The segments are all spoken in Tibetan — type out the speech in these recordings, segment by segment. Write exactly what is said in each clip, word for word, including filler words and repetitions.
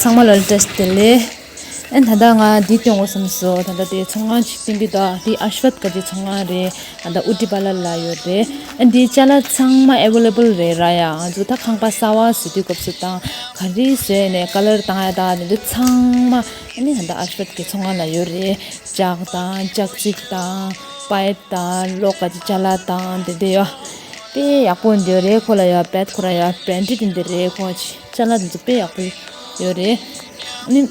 ཚང་མ་ལ་བཀྲ་ཤིས་བདེ་ལེགས། ཨ་ནི་ད་ལྟ་ང་འདི་སྟོན་དགོས་བསམ་སོང་། ད་ལྟ་དེ་ཚོང་ཁང་ཅིག་བསྟན་པའི་ད་འདི་ཨ་ཤི་ཝད་ག་ཅིག་ཚོང་ཁང་རེད། ད་ལྟ་ཨུ་ཏི་པ་ལ་ལ་ཡོད་རེད། ཨ་འདི་ཅ་ལག་ཚང་མ་ཨེ་ཝེ་ལེ་བལ་རེད་ར། ཡ་ང་ཚོ་ད་ཁང་པ་གསར་པ་བཟོ་དུས་སྐབས་སུ་དང་ག་རེ་བཟོས་ནས་ཀ་ལར་བཏང་ཡ་ད་དེ་ཚོ་ཚང་མ་ཨ་ནི་ད་ལྟ་ཨ་ཤི་ཝད་ཀྱི་ཚོང་ཁང་ལ་ཡོད་རེད། ལྕགས་དང་ལྕགས་རྩིག་དང་པའིབ་དང་གློག་ག་ཅིག་ཅ་ལག་དང་དེ་འདྲ་ཡོད། དཔེ་ཡག་པོ་འདི་རེད། ཁོ་ལ་ཡ་བེད་ཁོ་ར་ཡ་བེན་ཌི་དེ་འདི་རེད། ཁོ་ཅ་ལག་འདི་ཚོ་དཔེ་ཡག་པོ་ཡོད་རེད། ཨ་ནི་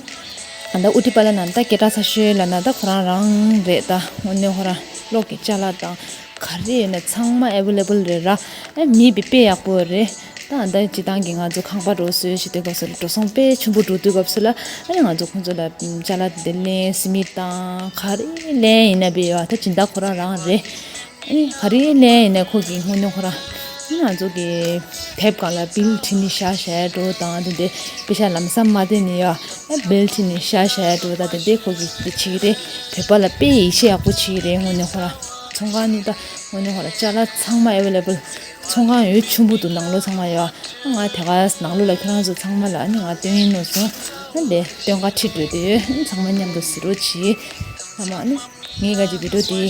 ད་ལྟ་ཨུ་ཏི་པ་ལ་ན་ད་སྐད་གྲགས་ཚ་ཤོས་ལ་ན་ད་ཁོ་རང་རང་རེད། ད་དངོས་གནས་ཁོ་རང་གློག་གི་ཅ་ལག་དང་ག་རེ་ཡོད་ན་ཚང་མ་ཨེ་ཝེ་ལེ་བལ་རེད་ར། ཨ་མི་དཔེ་དཔེ་ཡག་པོ་རེད། ད་ད་སྤྱི་བཏང་གི་ང་ཚོ་ཁང་པ་འགྲོ་སྲོལ་ཞིག་དེ་སྐབས་སུ་འགྲོ་སོང་དཔེ་ཆེན་པོ་འགྲོ་དུས་སྐབས་སུ་ལ་ཨ་ནི་ང་ཚོ་ཁོང་ཚོ་ལ་ཅ་ལག་དེ་ལེན་སི་མི་དང་ག་རེ་ལེན་ཡིན་ན་དཔེ་ཡོད། ད་སྦྱིན་བདག་ཁོ་རང་རང་རེད། ཨ་ནི་ག་རེ་ལེན་ཡིན་ན་ཁོ་གི་དངོས་གནས་ཁོ་རང་ཨ་ནི་ང་ཚོ་གི་དེབ་སྒང་ལ་བིལ་བྲིས་ནས་བཞག་བཞག་འགྲོ་དང་དེ་འདྲའི་པེ་ཤ་ལམ་སང་མ་བསྡད་ནས་ཡ་ཨ་བིལ་བྲིས་ནས་བཞག་བཞག་འགྲོ་དང་དེ་འདྲའི་ཁོ་གི་དེ་བྱེད་ཀྱི་རེད། བོད་པ་ལ་དཔེ་ཡིད་ཆེས་ཡག་པོ་བྱེད་ཀྱི་རེད། དངོས་གནས་ཁོ་རང་ཚོང་ཁང་ནི་ད་དངོས་གནས་ཁོ་རང་ཅ་ལག་ཚང་མ་ཨེ་ཝེ་ལེ་བལ། ཚོང་ཁང་ཡོད་ཆུང་པོ་འདུག་ནང་ལོགས་ཚང་མ་ཡོད། ང་དེ་ག་ནང་ལོགས་ལ་ཁྱེད་རང་ཚོ་ཚང་མ་ལ་ཨ་ནི་ང་སྟོན་ཡིན་ནོ་སོང་། ཨ་འདི་སྟོན་ཁ་ཁྲིད་འགྲོ་དེ་ཡོད། ཨ་ཚང་མ་མཉམ་དུ་གཟིགས་རོགས་གྱིས། ཚང་མ་ཨ་ནི་ངའི་ག་ཅིག་བི་ཌིའོ་དེ་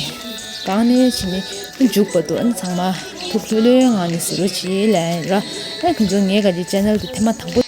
གང་ནས་བྱས་ནས་མཇུག་བར་དུ་ཨ་ནི་ཚང་མ་ཐུགས་ལྷོད་ལྷོད་ངང་ནས་གཟིགས་རོགས་གྱིས་ལབ་ཡིན་ར། ཨ་ཁྱེད་ཚོ་ངའི་ག་ཅིག་ཅེ་ནལ་དེ་ཐེངས་མ་དང་པོ།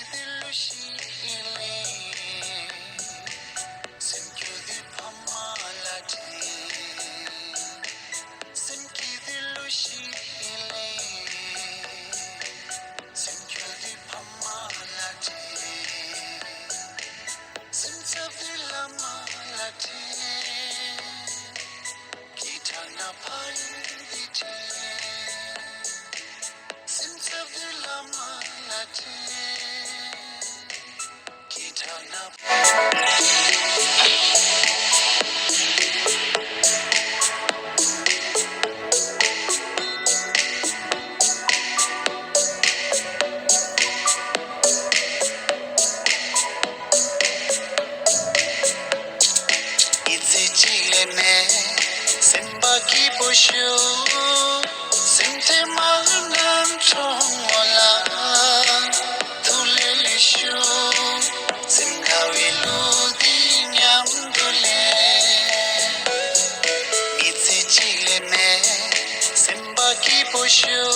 ཡིད་ཚེ་གཅིག་ལས་མེད། སེམས་པ་སྐྱིད་པོ་ཞུ། སེམས་ཁྲལ་མ་གནང་གྲོགས་མོ་ལ། ཐུགས་ལྷོད་ལྷོད་ཞུ། སེམས་དགའ་བའི་གླུ་འདི་མཉམ་དུ་ལེན། ཡིད་ཚེ་གཅིག་ལས་མེད། སེམས་པ་སྐྱིད་པོ་ཞུ།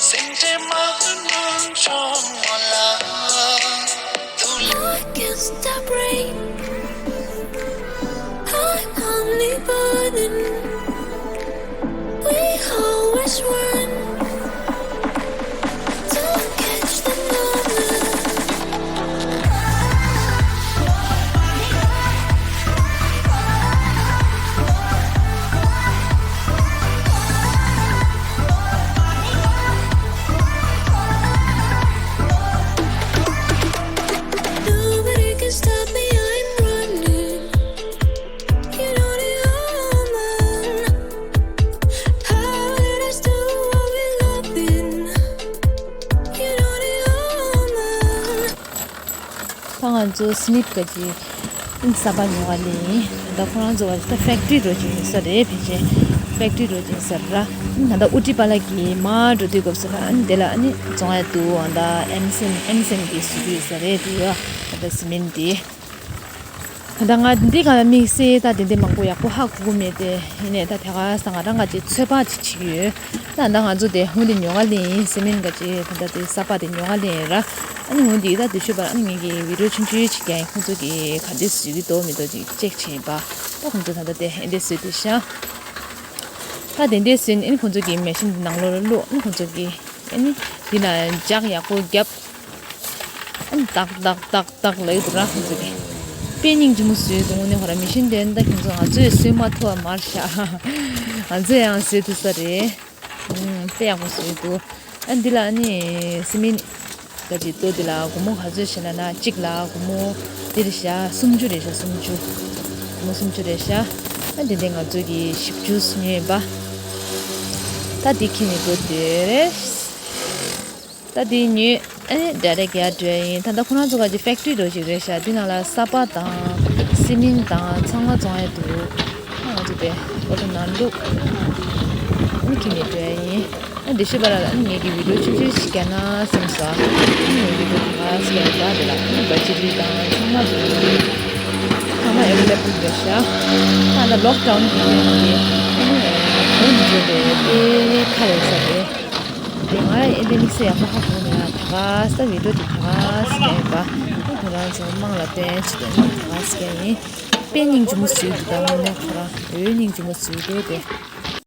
སེམས་ཁྲལ་མ་གནང་གྲོགས་མོ་ལ། ཐུགས་ལྷོད། I can't stop praying. I'm only burning. We always run. Don't catch the moment. Nobody can stop me, I'm running. You know the woman. How did I still want me loving? You know the woman. ད་ང་ཚོ་སི་མིད་ག་ཅིག་གསར་པ་ཉོ་ག་ལེན་ཡིན། ད་ཁོ་རང་ཚོ་བ་ད་ཕེག་ཊི་རི་འགྲོ་གི་ཡིན་ས་རེད། ཕལ་ཆེར་ཕེག་ཊི་རི་འགྲོ་གི་ཡིན་ས་ར། ད་ད་ཨུ་ཏི་པ་ལ་གི་མར་འགྲོ་དུས་སྐབས་སུ་ར་ཨ་ནི་དེ་ལ་ཨ་ནི་བཙོང་ཡ་འདུག་ད་ཨེམ་སན་ཨེམ་སན་གི་བཟོ་གི་ཡོད་ས་རེད། དེ་ཡོད་ད་ད་སི་མིད་དེ། ད་ང་འདི་ག་ལ་དམིགས་བསལ་ད་དེ་འདྲ་མང་པོ་ཡག་པོ་ཧ་གོ་གི་མེད་དེ། ཡིན་ནའི་ད་དེ་ག་ས་ང་རང་ག་ཅིག་ཚོད་དཔག་ཅིག་བྱེད་ཀྱི་ཡོད། ད་ད་ང་ཚོ་དེ་ཧུན་དེ་ཉོ་ག་ལེན་ཡིན། སི་མིད་ག་ཅིག་ད་ད་དེ་གསར་པ་དེ་ཉོ་ག་ལེན་ཡིན་ར། ཨ་ནི་ཧུན་དེ་ད་དེ་ཤོད་པར་ཨ་ནི་ངེད་ཀྱི་བི་ཌིའོ་ཆུང་ཆུང་ཅིག་ཀྱང་ཁོང་ཚོ་གི་ག་འདྲ་བཟོས་ཀྱི་འདུག་མི་འདུག་ཅིག་ཅེག་བྱེད་ཡིན་པ། ད་ཁོང་ཚོ་ད་ད་དེ་ཨེ་འདྲ་བཟོས་དེ་ཤ། ད་དེ་འདྲ་བཟོས་ནས་ཨ་ནི་ཁོང་ཚོ་གི་མེ་ཤིན་དེ་ནང་ལོགས་ལ་བླུགས། ཨ་ནི་ཁོང་ཚོ་གི་ཨ་ནི་འདི་ན་ལྗགས་ཡག་པོ་བརྒྱབ། ཨ་ནི་ཏག་ཏག་ཏག་ཏག་ལབ་ཀྱི་འདུག་ར། ཁོང་ཚོ་གིས་དཔེ་སྙིང་རྗེ་མོ་བཟོས་འདུག་དངོས་གནས་ཁོ་ར་མེ་ཤིན་དེ་ད་ཁྱེད་ཚོ་ང་ཚོས་བཟོས་མ་ཐུབ་པ་མ་རེད་ཤག་ང་ཚོས་ཡང་བཟོས་ཐུབ་ས་རེད། ཨུམ། དཔེ་ཡག་པོ་བཟོས་འདུག་ཨ་འདི་ལ་ཨ་ནི་སི་མིད་ག་ཅིག་ལྟོས། འདི་ལ་སྒོར་མོ་ག་ཚོད་བྱས་ན་ན་གཅིག་ལ་སྒོར་མོ་འདི་རེད་ཤག་སུམ་ཅུ་རེད་ཤག་སུམ་ཅུ། སྒོར་མོ་སུམ་ཅུ་རེད་ཤག་ཨ་འདི་འདི་ང་ཚོ་གི་བཞི་བཅུ་ཉོས་ཡིན་པ། ད་འདི་ཁྱེར་ནས་འགྲོ་འདོད་རེད། ད་འདི་ཉོས། ཨ་ནི་ཌའི་རེག་ཡར་འགྲོ་ཡ་ཡིན། ད་ལྟ་ཁོ་རང་ཚོ་ག་ཅིག་ཕེག་ཊི་རི་འདྲ་ཞིག་རེད་ཤག་འདི་ནང་ལ་ས་པ་དང་སི་མིན་དང་ཚང་མ་བཙོང་ཡ་འདུག་ཨ་ང་ཚོ་དེ་ཨོ་ཊོ་ནང་འདུག་ཨ་ནི་ཁྱེར་ནས་འགྲོ་ཡ་ཡིན། དེ་ཤེས་པ་ལ་ཨ་ནི་ངེད་ཀྱི་བི་ཌིའོ་ཆུང་ཆུང་ཞིག་བརྒྱབ་ན་བསམ་སོང་། ཨ་ནི་ངའི་བི་ཌིའོ་ག་སྐད་པ་དེ་ལ་ཨ་ནི་བར་ཅི་ལི་དང་ཚང་མ་དེ་ཚང་མ་ཨེ་ཝེ་ལེ་བལ་རེད་ཤག་ད་ལྟ་ལོག་ཌའོན་གྱི་རྐྱེན་གྱིས་ཨ་ནི་གོ་མི་འཇོན་པའི་དཔེ་ཁ་ལས་ས་རེད། དེ་ང་ཨེ་འདྲ་དམིགས་བསལ་ཡག་པོ་ཧ་གོ་མེད་ལ། ད་ག་ས་བི་ཌིའོ་དེ་ད་ག་ས་བརྒྱབ་ཡིན་པ། ཁོ་རང་ཚོ་དམངས་ལ་སྟོན་ཆེད་དུ་ད་ག་ས་བརྒྱབ་ཡིན། དཔེ་སྙིང་རྗེ་མོ་བཟོས་འདུག་ད་དངོས་གནས་ཁོ་རང་འོ་སྙིང་རྗེ་མོ་བཟོས་འདུག་དེ།